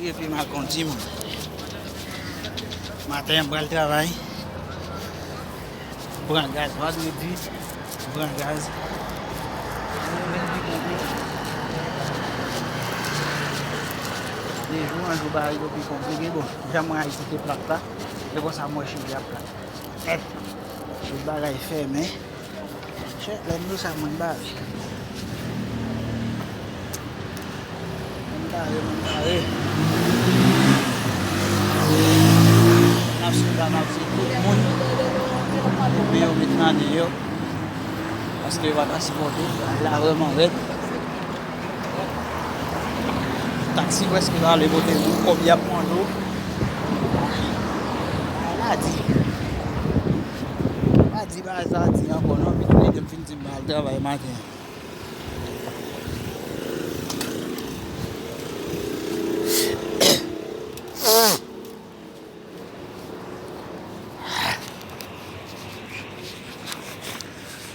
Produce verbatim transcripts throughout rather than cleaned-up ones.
Epi m al kondi m. Maten an, m pral travay. Pran gaz vandredi. Pran gaz. De jou an jou, bagay yo pi konplike. Bon, jan mwen Ayiti te plat la, e konsa mwen Chili ap plat. Nèt. Tout bagay fèmen. Chè, lè m di w sa, moun bare. Moun bare, moun bare. N ap swiv la, n ap swiv tout moun. Epi yo met nan deyò. Paske yo pa ka sipòte. Bagay la vrèman rèd. Taksi prèske pa vle pote moun, kòb y ap mande w. Bagay la di. Pa di bagay sa di ankò non, pitit, lè m fin di m pa al travay maten an.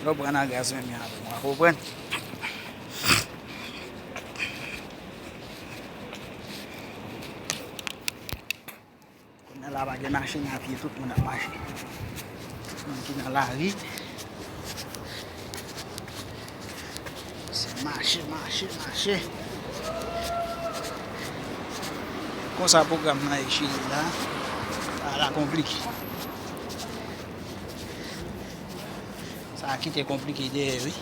Lè w pran nan gaz menm jan avè m, w a konprann. Kounye a la pa gen machin, a pye tout moun ap mache. Tout moun ki nan lari, se mache, mache, mache. Konsa pwogram nan ye Chili la. Bagay la konplike. Sa a kite konplike dèyè, wi.